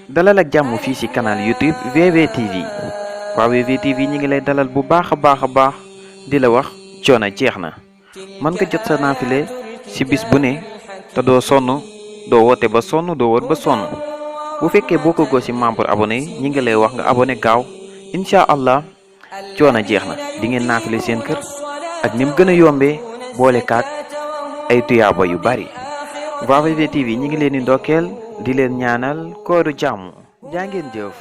dalal ak jàmm fii ci canal YouTube VVTV waa VVTV ñi ngi lay dalal bu baax a baax di la wax coono jeex na mën nga jot sa naafile ci bis bu ne te doo sonn doo woote ba sonn doo wër ba sonn bu fekkee boo ko ci membre abonné yi ñi ngi lay wax nga abonné gaaw incha allah coono jeex na di ngeen naafile seen kër ak ni mu gën a yombee boole kaak ay tuyaaba yu bari waa VVTV ñi ngi leen di ndokkeel di leen ñaanal kooru jàmm jaa ngeen jëf.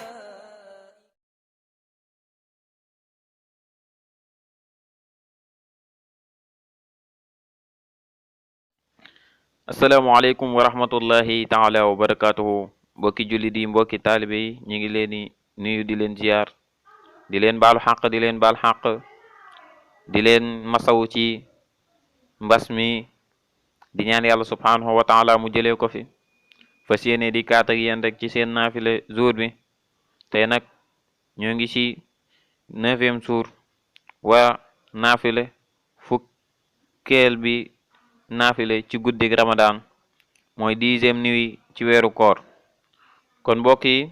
asalaamaaleykum wa rahmatullahi taala wa barakatuhu mbokki julli di mbokki taalibe yi ñi ngi leen di nuyu di leen ziyaar di leen baalu xaq di leen baal xaq di leen masawu ci mbas mi di ñaan yàlla subhanahu wa taala mu jëlee ko fi fas yéene di kaat ak yéen rek ci seen naafile jour bi tey nag ñoo ngi ci 9e jour waa naafile fukkeel bi naafile ci guddig ramadan mooy 10e nuit ci weeru koor kon mbokk yi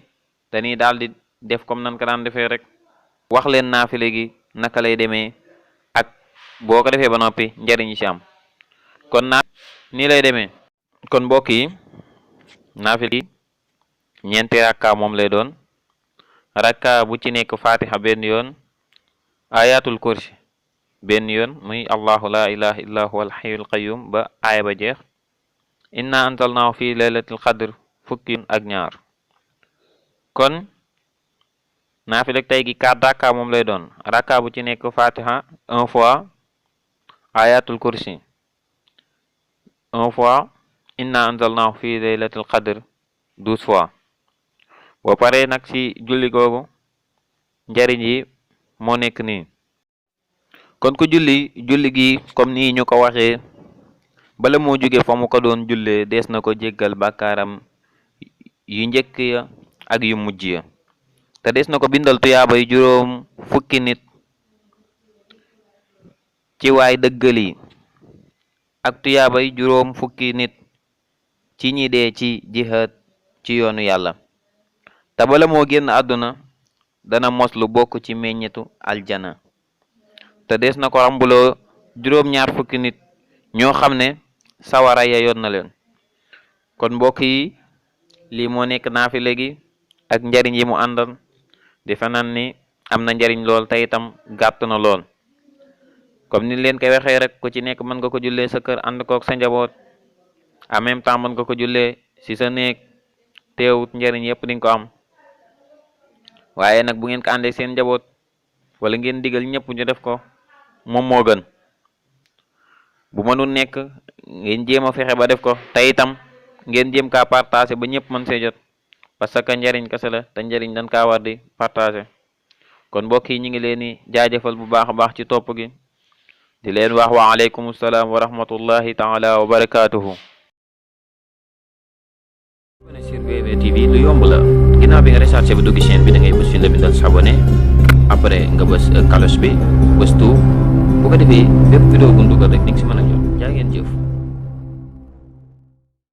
dañuy daal di def comme nan ko daan defee rek wax leen naafile gi naka lay demee ak boo ko defee ba noppi njariñ ci am kon nii lay demee kon mbokk yi naafile gi ñeenti rakka moom lay doon rakka bu ci nekk fatiha benn yoon ayatul kursi benn yoon muy allahu la ilaha illa huwa alhayyul qayyum ba aaya ba jeex inna anzalnahu fi laylatil qadr fukki yoon ak ñaar kon naafile tey gi 4 rakka moom lay doon rakka bu ci nekk fatiha 1 fois ayatul kursi 1 fois inna anzalnahu fi laylatil qadr 12 fois boo paree nag ci julli googu njariñ yi moo nekk nii kon ku julli gi comme nii ñu ko waxee bala moo jóge fa mu ko doon jullee dees na ko jéggal bàkkaaram yu njëkk ya ak yu mujj ya te dees na ko bindal tuyaaba yu juróom fukki nit ci waay dëggal yi ak tuyaaba yu juróom fukki nit ci ñi dee ci jihaad ci yoonu yàlla te bala moo génn àdduna dana mos lu bokk ci meññetu aljana te des na ko rambuloo juróom-ñaar fukki nit ñoo xam ne sawara ya yoon na leen kon mbokk yi lii moo nekk naafile gi ak njariñ yi mu àndal defe nan ni am na njariñ lool te itam gàtt na lool comme ni leen koy waxee rek ku ci nekk mën nga ko jullee sa kër ànd kook sa njaboot en même temps mën nga ko jullee ci sa néeg teewut njariñ yépp di nga ko am waaye nag bu ngeen ko àndee seen njaboot wala ngeen digal ñëpp ñu def ko moom moo gën bu mënul nekk ngeen jéem a fexe ba def ko te itam ngeen jéem kaa partager ba ñëpp mën see jot parce que njariñ kese la te njariñ dañ kaa war di partager kon mbokk yi ñu ngi leen di jaajëfal bu baax a baax ci topp gi di leen wax wa aleykum salaam wa rahmatullahi taala wa barakatuhu. Sur VVTV lu yomb la ginnaaw bi nga rechargé ba dugg chaîne bi da ngay bës fi la bindal s'abonner après nga bës cloche bi bës tout bu ko defee bépp vidéo bu ñu dugal rek di nga si mën a jot jaa ngeen jëf.